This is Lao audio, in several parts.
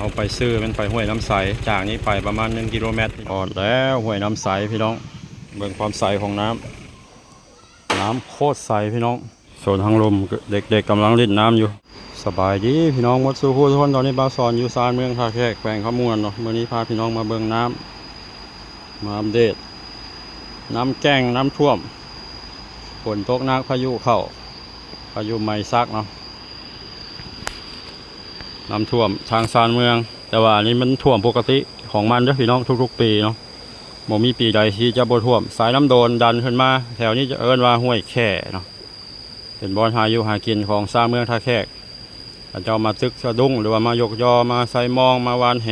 ເຮົາໄປຊື່ແມ່ນໄປຫ້ວຍນ້ຳໃສ ຈາກນີ້ໄປປະມານໜຶ່ງກິໂລແມັດ. ຮອດແລ້ວຫ້ວຍນ້ຳໃສພີ່ນ້ອງ ເບິ່ງຄວາມໃສຂອງນ້ຳ ນ້ຳໂຄດໃສພີ່ນ້ອງ. ສວນທາງລຸ່ມ ເດັກໆກຳລັງຫຼິ້ນນ້ຳຢູ່. ສະບາຍດີພີ່ນ້ອງໝົດສູ່ຜູ້ທຸກຄົນ. ຕອນນີ້ບ່າວສອນຢູ່ຊານເມືອງທ່າແຂກ ແຂວງຄຳມ່ວນເນາະ. ມື້ນີ້ພາພີ່ນ້ອງມາເບິ່ງນ້ຳ ມາອັບເດດ ນ້ຳແກ່ງ ນ້ຳຖ້ວມ ຝົນຕົກໜັກ ພາຍຸເຂົ້າ ພາຍຸໄມສັກເນາະ. ນ້ຳຖ້ວມທາງຊານເມືອງ ແຕ່ວ່າອັນນີ້ມັນຖ້ວມປົກກະຕິຂອງມັນເດີ້ພີ່ນ້ອງ ທຸກໆປີເນາະ. ບໍ່ມີປີໃດທີ່ຈະບໍ່ຖ້ວມ. ສາຍນ້ຳໂດນດັນຂຶ້ນມາ ແຖວນີ້ຈະເອີ້ນວ່າຫ້ວຍແຂ້ເນາະ. ເປັນບ່ອນຫາຢູ່ຫາກິນຂອງຊາວເມືອງທ່າແຂກ. ເຂົາເຈົ້າມາຕຶກສະດຸ້ງ ຫຼືວ່າມາຍົກຍໍ ມາໃສ່ມອງ ມາຫວ່ານແຫ.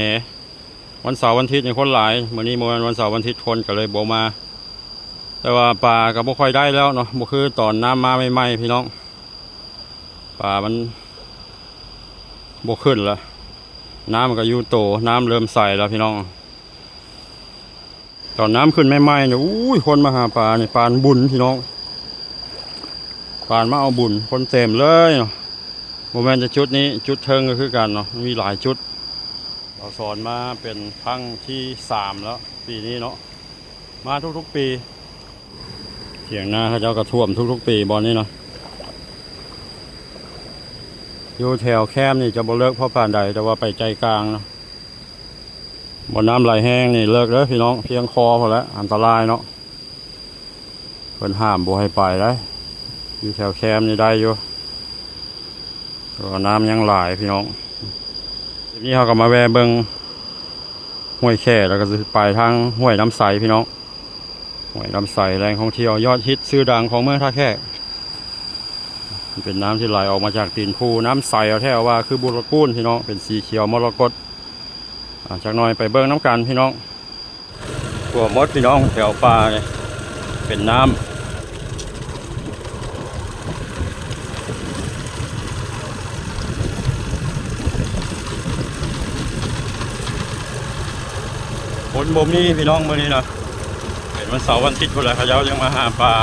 ວັນເສົາວັນທິດນີ້ຄົນຫຼາຍ. ມື້ນີ້ບໍ່ແມ່ນວັນເສົາວັນທິດ ຄົນກໍເລີຍບໍ່ມາ. ແຕ່ວ່າປາກໍບໍ່ຄ່ອຍໄດ້ແລ້ວເນາະ ບໍ່ຄືຕອນນ້ຳມາໃໝ່ໆ ພີ່ນ້ອງ. ປາມັນບໍ່ຂຶ້ນລະ ນ້ຳມັນກໍຢູ່ໂຕ ນ້ຳເລີ່ມໃສລະພີ່ນ້ອງ. ຕອນນ້ຳຂຶ້ນໃໝ່ໆນີ້ ອູ້ຍ ຄົນມາຫາປານີ້ປານບຸນພີ່ນ້ອງ ປານມາເອົາບຸນ ຄົນເຕັມເລີຍເນາະ. ບໍ່ແມ່ນແຕ່ຈຸດນີ້ ຈຸດເທິງກໍຄືກັນເນາະ ມີຫຼາຍຈຸດ. ເຮົາສອນມາເປັນຄັ້ງທີສາມແລ້ວປີນີ້ເນາະ ມາທຸກໆປີ. ຖຽງນາເຂົາເຈົ້າກໍຖ້ວມທຸກໆປີບ່ອນນີ້ເນາະ. ຢູ່ແຖວແຄມນີ້ຈະບໍ່ເລິກພໍປານໃດ ແຕ່ວ່າໄປໃຈກາງເນາະ ບ່ອນນ້ຳໄຫຼແຮງນີ້ເລິກເດີ້ພີ່ນ້ອງ ພຽງຄໍພຸ້ນແຫຼະ ອັນຕະລາຍເນາະ. ເພິ່ນຫ້າມບໍ່ໃຫ້ໄປໄດ໋ ຢູ່ແຖວແຄມນີ້ໄດ້ຢູ່ ແຕ່ວ່ານ້ຳຍັງຫຼາຍພີ່ນ້ອງ. ຄລິບນີ້ເຮົາກໍມາແວ່ເບິ່ງຫ້ວຍແຂ້ ແລ້ວກໍຊິໄປທາງຫ້ວຍນ້ຳໃສພີ່ນ້ອງ. ຫ້ວຍນ້ຳໃສ ແຫຼ່ງທ່ອງທ່ຽວຍອດຮິດຊື່ດັງຂອງເມືອງທ່າແຂກ. ມັນເປັນນ້ຳທີ່ໄຫຼອອກມາຈາກຕີນພູ ນ້ຳໃສເອົາແທ້ເອົາວ່າ ຄືບຸນລະກູນພີ່ນ້ອງ ເປັນສີຂຽວມໍລະກົດ. ອາ ຈັກໜ່ອຍໄປເບິ່ງນຳກັນພີ່ນ້ອງ. ທົ່ວໝົດພີ່ນ້ອງ ແຖວປ່ານີ້ເປັນນ້ຳ ຄົນບໍ່ມີພີ່ນ້ອງມື້ນີ້ນະ. ເປັນວັນເສົາວັນທິດພຸ້ນແຫຼະ ເຂົາເຈົ້າຍັງມາຫາປາ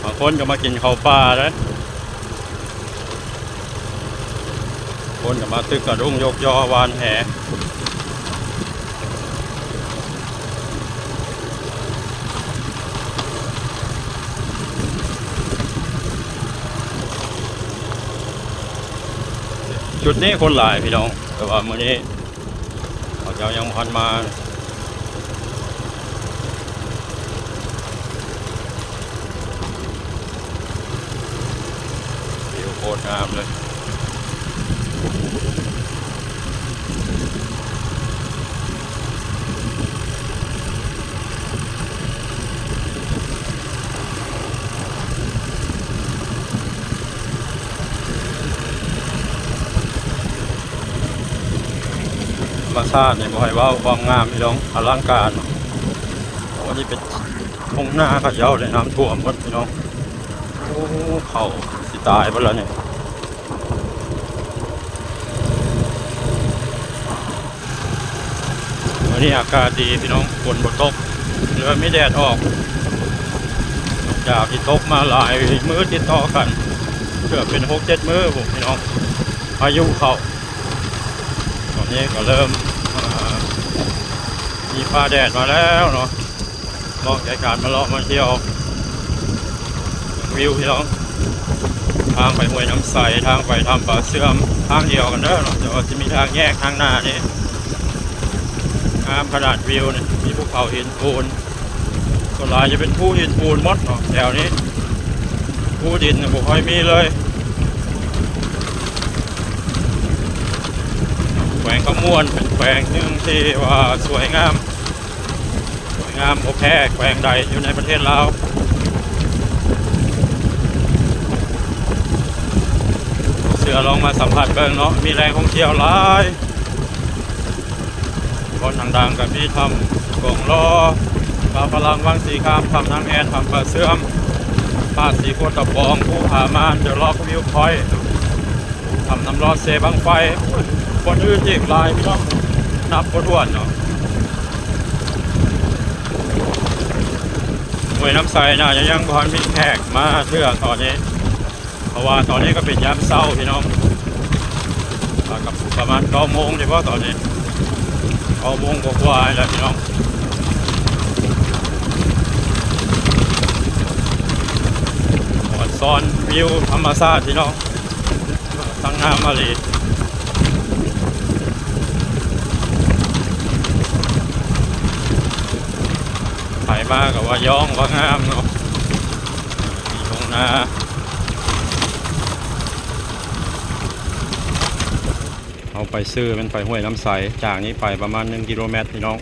ບາງຄົນກໍມາກິນເຂົ້າປ່າເດ້. ຄົນກໍມາຕຶກກະດຸ້ງ ຍົກຍໍຫວ່ານແຫ. ຈຸດນີ້ຄົນຫຼາຍພີ່ນ້ອງ ແຕ່ວ່າມື້ນີ້ເຂົາເຈົ້າຍັງບໍ່ທັນມາ. ວິວໂຄດງາມເລີຍ ທຳມະຊາດນີ້ບໍ່ໃຫ້ເວົ້າ ຄວາມງາມພີ່ນ້ອງ ອະລັງການ. ອັນນີ້ເປັນທົ່ງນາເຂົາເຈົ້າເດ້ ນ້ຳຖ້ວມໝົດພີ່ນ້ອງ. ໂອ້ ເຂົ້າຊິຕາຍເບິດແລ້ວນີ້. ມື້ນີ້ອາກາດດີພີ່ນ້ອງ ຝົນບໍ່ຕົກ ຫຼືວ່າມີແດດອອກ ຈາກທີ່ຕົກມາຫຼາຍມື້ຕິດຕໍ່ກັນ ເກືອບເປັນຫົກເຈັດມື້ພຸ້ນພີ່ນ້ອງ ພາຍຸເຂົ້າ. ຕອນນີ້ກໍເລີ່ມ ອ່າ ມີຟ້າແດດມາແລ້ວເນາະ ເໝາະແກ່ການມາເລາະມາທ່ຽວ ວິວພີ່ນ້ອງ. ທາງໄປຫ້ວຍນ້ຳໃສ ທາງໄປຖ້ຳປາເຊື່ອມ ທາງດຽວກັນເດີເນາະ ແຕ່ວ່າຊິມີທາງແຍກທາງໜ້ານີ້ ງາມຂະໜາດ ວິວນີ້ ມີພູເຂົາຫີນປູນ ສ່ວນຫຼາຍຈະເປັນພູຫີນປູນໝົດເນາະແຖວນີ້ ພູດິນບໍ່ຄ່ອຍມີເລີຍ. ແຂວງຄຳມ່ວນເປັນແຂວງໜຶ່ງທີ່ວ່າສວຍງາມ ສວຍງາມບໍ່ແພ້ແຂວງໃດຢູ່ໃນປະເທດລາວ. ເຊື່ອລອງມາສຳຜັດເບິ່ງເນາະ ມີແຫຼ່ງທ່ອງທ່ຽວຫຼາຍ ບ່ອນດັງໆກໍມີຖ້ຳກອງລໍ ປາພະລັງວັງສີຄາມ ຖ້ຳນາງແອ່ນ ຖ້ຳປາເຊື່ອມ ຜາສີໂຄດຕະບອງ ພູຜາມ່ານ The Rock View Point ຖ້ຳນ້ຳລອດເຊບັ້ງໄຟ ບ່ອນອື່ນອີກຫຼາຍພີ່ນ້ອງ ນັບບໍ່ຖ້ວນເນາະ. ຫ້ວຍນ້ຳໃສນະ ຍັງ ຍັງບໍ່ທັນມີແຂກມາເທື່ອຕອນນີ້ ເພາະວ່າຕອນນີ້ກໍເປັນຍາມເຊົ້າພີ່ນ້ອງ. ປະມານເກົ້າໂມງນີ້ບໍ່ຕອນນີ້ ເກົ້າໂມງກວ່າໆແລ້ວພີ່ນ້ອງ. ມ່ວນຊ່ອນ ວິວທຳມະຊາດພີ່ນ້ອງ ທັງງາມມາລີ. ໄປມາກໍວ່າຍ້ອງວ່າງາມເນາະ ມີທົ່ງນາ. ເຮົາໄປຊື່ແມ່ນໄປຫ້ວຍນ້ຳໃສ ຈາກນີ້ໄປປະມານໜຶ່ງກິໂລແມັດພີ່ນ້ອງ.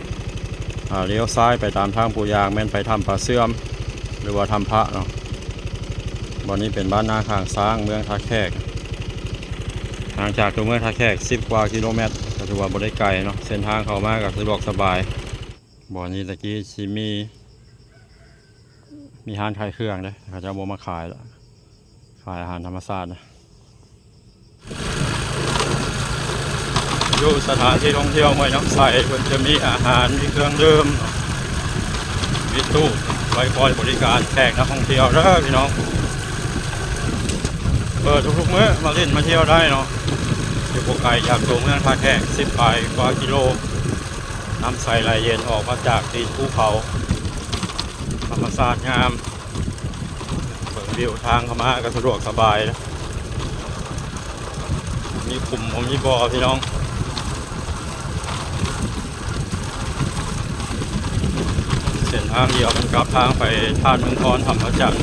ອາ ລ້ຽວຊ້າຍໄປຕາມທາງປູຢາງ ແມ່ນໄປຖ້ຳປາເຊື່ອມ ຫຼືວ່າຖ້ຳພະເນາະ. ບ່ອນນີ້ເປັນບ້ານນາຂ້າງຊ້າງ ເມືອງທ່າແຂກ ຫ່າງຈາກຕົວເມືອງທ່າແຂກສິບກວ່າກິໂລແມັດ ກໍຖືວ່າບໍ່ໄດ້ໄກເນາະ. ເສັ້ນທາງເຂົ້າມາກໍສະດວກສະບາຍ. ບ່ອນນີ້ຕະກີ້ຊິມີ ມີຮ້ານຂາຍເຄື່ອງເດ້ ເຂົາເຈົ້າບໍ່ມາຂາຍລະ ຂາຍອາຫານທຳມະຊາດນະ. ຢູ່ສະຖານທີ່ທ່ອງທ່ຽວຫ້ວຍນ້ຳໃສ ເພິ່ນຈະມີອາຫານ ມີເຄື່ອງດື່ມ ມີຕູ້ໄວ້ຄອຍບໍລິການແຂກນັກທ່ອງທ່ຽວເດີພີ່ນ້ອງ. ເປີດທຸກໆມື້ ມາຫຼິ້ນມາທ່ຽວໄດ້ເນາະ ຢູ່ບໍ່ໄກຈາກຕົວເມືອງທ່າແຂກ ສິບປາຍກວ່າກິໂລ. ນ້ຳໃສໄຫຼເຢັນອອກມາຈາກຕີນພູເຂົາ ທຳມະຊາດງາມ. ເບິ່ງວິວທາງເຂົ້າມາກໍສະດວກສະບາຍ ມີຂຸມບໍ່ມີບໍ່ພີ່ນ້ອງ. ເສັ້ນທາງດຽວກັນກັບທາງໄປທາດເມືອງທອນ ທຳມະຈັນ.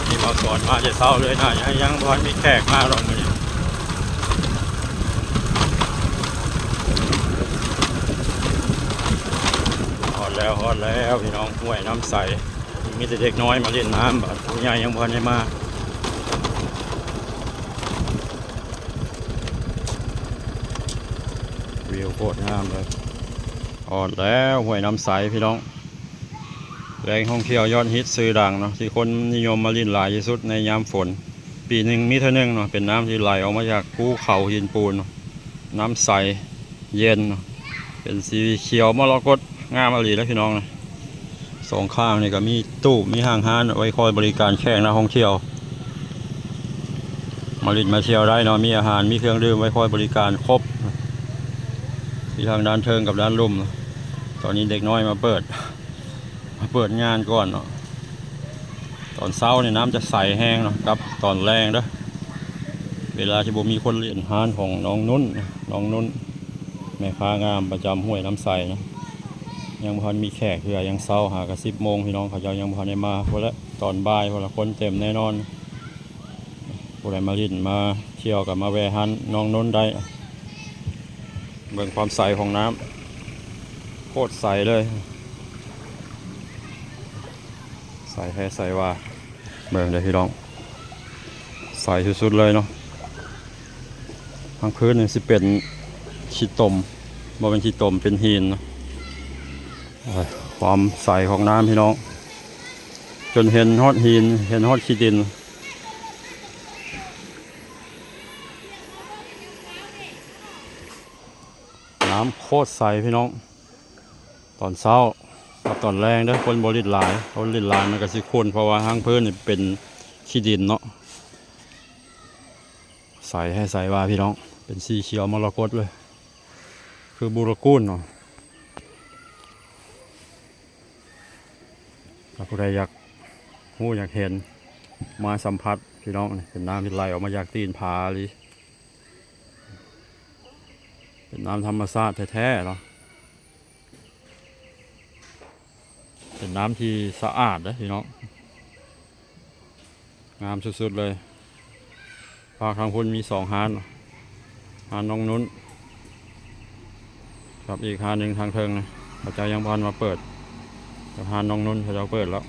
ນີ້ບ່າວສອນມາແຕ່ເຊົ້າເລີຍນະ ຍັງ ຍັງບໍ່ທັນມີແຂກມາດອກມື້ນີ້. ຮອດແລ້ວ ຮອດແລ້ວພີ່ນ້ອງ ຫ້ວຍນ້ຳໃສ. ມີແຕ່ເດັກນ້ອຍມາຫຼິ້ນນ້ຳ ບາດຜູ້ໃຫຍ່ຍັງບໍ່ທັນໄດ້ມາ. ວິວໂຄດງາມເລີຍ. ຮອດແລ້ວ ຫ້ວຍນ້ຳໃສພີ່ນ້ອງ. ແຫຼ່ງທ່ອງທ່ຽວຍອດຮິດຊື່ດັງເນາະ ທີ່ຄົນນິຍົມມາຫຼິ້ນຫຼາຍທີ່ສຸດໃນຍາມຝົນ ປີໜຶ່ງມີເທື່ອໜຶ່ງເນາະ. ເປັນນ້ຳທີ່ໄຫຼອອກມາຈາກພູເຂົາຫີນປູນເນາະ ນ້ຳໃສເຢັນເນາະ ເປັນສີຂຽວມໍລະກົດ ງາມອີ່ຫຼີເດ້ພີ່ນ້ອງນະ. ສອງຂ້າງນີ້ກໍມີຕູ້ ມີຫ້າງຮ້ານໄວ້ຄອຍບໍລິການແຂກນັກທ່ອງທ່ຽວ ມາຫຼິ້ນມາທ່ຽວໄດ້ເນາະ ມີອາຫານ ມີເຄື່ອງດື່ມໄວ້ຄອຍບໍລິການຄົບ ມີທັງດ້ານເທິງກັບດ້ານລຸ່ມ. ຕອນນີ້ເດັກນ້ອຍມາເປີດ ມາເປີດງານກ່ອນເນາະ. ຕອນເຊົ້ານີ້ນ້ຳຈະໃສແຮງເນາະ ກັບຕອນແລງເດີ ເວລາທີ່ບໍ່ມີຄົນຫຼິ້ນ. ຮ້ານຂອງນ້ອງນຸ້ນ ນ້ອງນຸ້ນ ແມ່ຄ້າງາມປະຈຳຫ້ວຍນ້ຳໃສນະ ຍັງບໍ່ທັນມີແຂກເທື່ອ ຍັງເຊົ້າ ຫາກະສິບໂມງພີ່ນ້ອງ ເຂົາເຈົ້າຍັງບໍ່ທັນໄດ້ມາ. ພຸ້ນແຫຼະ ຕອນບ່າຍພຸ້ນລະ ຄົນເຕັມແນ່ນອນ. ຜູ້ໃດມາຫຼິ້ນມາທ່ຽວກໍມາແວ່ຮ້ານນ້ອງນຸ້ນໄດ້. ເບິ່ງຄວາມໃສຂອງນ້ຳ ໂຄດໃສເລີຍ ໃສແທ້ໃສວ່າ. ເບິ່ງເດີພີ່ນ້ອງ ໃສສຸດໆເລີຍເນາະ. ທາງພື້ນນີ້ຊິເປັນຂີ້ຕົມ ບໍ່ແມ່ນຂີ້ຕົມ ເປັນຫີນເນາະ. ໂອ້ຍ ຄວາມໃສຂອງນ້ຳພີ່ນ້ອງ ຈົນເຫັນຮອດຫີນ ເຫັນຮອດຂີ້ດິນ. ນ້ຳໂຄດໃສພີ່ນ້ອງ ຕອນເຊົ້າກັບຕອນແລງເດີ ຄົນບໍ່ຫຼິ້ນຫຼາຍ ຄົນຫຼິ້ນຫຼາຍມັນກໍຊິຂຸ່ນ ເພາະວ່າທາງພື້ນນີ້ເປັນຂີ້ດິນເນາະ. ໃສແທ້ໃສວ່າພີ່ນ້ອງ ເປັນສີຂຽວມໍລະກົດເລີຍ ຄືບູລະກູນເນາະ. ຖ້າຜູ້ໃດຢາກຮູ້ຢາກເຫັນ ມາສຳຜັດພີ່ນ້ອງ ເປັນນ້ຳທີ່ໄຫຼອອກມາຈາກຕີນຜາອີ່ຫຼີ ເປັນນ້ຳທຳມະຊາດແທ້ໆເນາະ. ເປັນນ້ຳທີ່ສະອາດເດ້ພີ່ນ້ອງ ງາມສຸດໆເລີຍ. ພາກທາງພຸ້ນມີສອງຮ້ານ ຮ້ານນ້ອງນຸ້ນ ກັບອີກຮ້ານໜຶ່ງທາງເທິງ ເຂົາເຈົ້າຍັງບໍ່ທັນມາເປີດ ແຕ່ຮ້ານນ້ອງນຸ້ນເຂົາເຈົ້າເປີດແລ້ວ.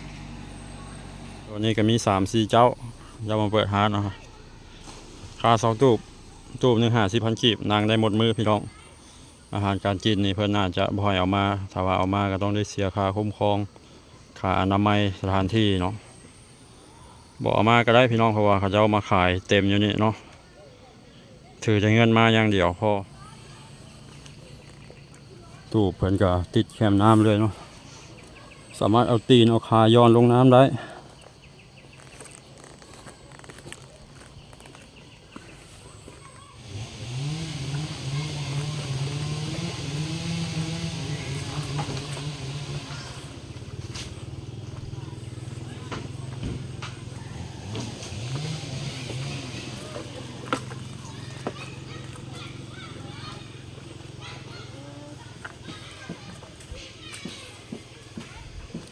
ໂຕນີ້ກໍມີສາມສີ່ເຈົ້າ ເຈົ້າມາເປີດຮ້ານເນາະ. ຄ່າເຊົ່າຕູບ ຕູບໜຶ່ງຫ້າສິບພັນກີບ ນັ່ງໄດ້ໝົດມື້ພີ່ນ້ອງ. ອາຫານການກິນນີ້ເພິ່ນອາດຈະບໍ່ໃຫ້ເອົາມາ ຖ້າວ່າເອົາມາກໍຕ້ອງໄດ້ເສຍຄ່າຄຸ້ມຄອງ ຄ່າອະນາໄມສະຖານທີ່ເນາະ. ບໍ່ເອົາມາກໍໄດ້ພີ່ນ້ອງ ເພາະວ່າເຂົາເຈົ້າມາຂາຍເຕັມຢູ່ນີ້ເນາະ ຖືແຕ່ເງິນມາຢ່າງດຽວພໍ. ຕູບເພິ່ນກໍຕິດແຄມນ້ຳເລີຍເນາະ ສາມາດເອົາຕີນເອົາຂາຢ່ອນລົງນ້ຳໄດ້.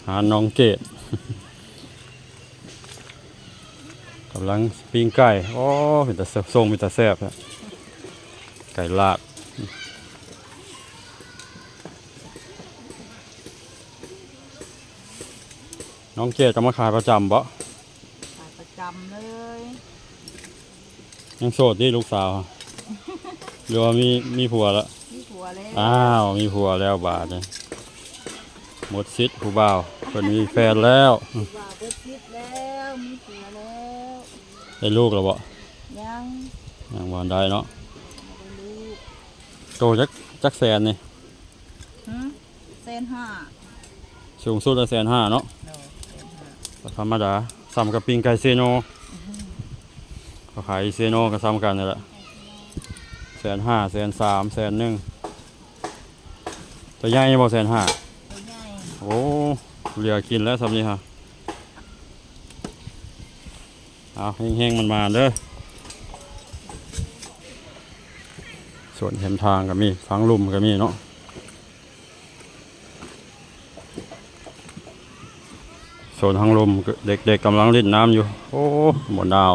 ຮ້ານນ້ອງເກດ ກຳລັງປີ້ງໄກ່. ໂອ້ ເປັນຕາແຊບ ຊົງເປັນຕາແຊບແທ້ ໄກ່ລາດ. ນ້ອງເກດກໍມາຂາຍປະຈຳບໍ? ຂາຍປະຈຳເລີຍ. ຍັງໂສດຕິລູກສາວ ຫຼືວ່າມີ ມີຜົວລະ? ມີຜົວແລ້ວ. ອ້າວ ມີຜົວແລ້ວບາດນີ້ ໝົດສິດຜູ້ບ່າວ ເພິ່ນມີແຟນແລ້ວ. ຜູ້ບ່າວໝົດສິດແລ້ວ ມີຜົວແລ້ວ. ໄດ້ລູກແລ້ວບໍ່? ຍັງ ຍັງບໍ່ໄດ້ເນາະ. ບໍ່ໄດ້ລູກ. ໂຕຈັກ ຈັກແສນນີ້? ຫື? ແສນຫ້າ. ສູງສຸດລະແສນຫ້າເນາະ. ໂດຍ ແສນຫ້າ ກໍທຳມະດາ ສ່ຳກັບປີ້ງໄກ່ເຊໂນ. ເຂົາຂາຍເຊໂນກໍສ່ຳກັນນີ້ແຫຼະ ແສນຫ້າ ແສນສາມ ແສນໜຶ່ງ. ຕົວໃຫຍ່ບໍ່ ແສນຫ້າ? ຕົວໃຫຍ່. ໂອ້ ເຫຼືອກິນແລ້ວສ່ຳນີ້ຫະ. ເອົາ ເຮັງໆ ໝານໆ ເດີ. ສວນແຄມທາງກໍມີ ທາງລຸ່ມກໍມີເນາະ. ໂຊນທາງລຸ່ມ ເດັກໆ ກຳລັງຫຼິ້ນນ້ຳຢູ່. ໂອ້ ບໍ່ໜາວ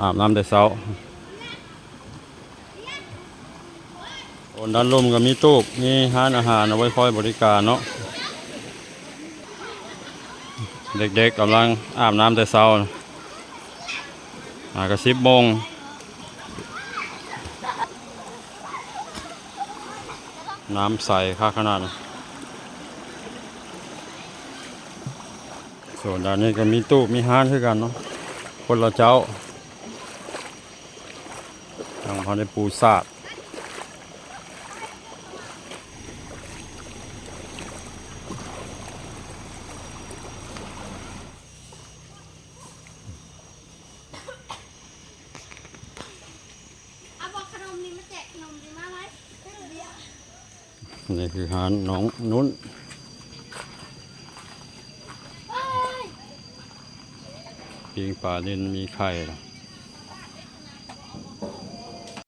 ອາບນ້ຳແຕ່ເຊົ້າ. ໂຊນດ້ານລຸ່ມກໍມີຕູບ ມີຮ້ານອາຫານເອົາໄວ້ຄອຍບໍລິການເນາະ. ເດັກໆ ກຳລັງອາບນ້ຳແຕ່ເຊົ້າ ຫາກໍສິບໂມງ. ນ້ຳໃສຄັກຂະໜາດ. ໂຊນດ້ານນີ້ກໍມີຕູບ ມີຮ້ານຄືກັນເນາະ ຄົນລະເຈົ້າ. ຍັງບໍ່ທັນໄດ້ປູສາດ. ເອົາບໍ່ຂະໜົມນີ້ມາແຈກ ຂະໜົມນີ້ມາໄວ້. ນີ້ຄືຮ້ານນ້ອງນຸ້ນ ປີ້ງປານິນມີໄຂ່.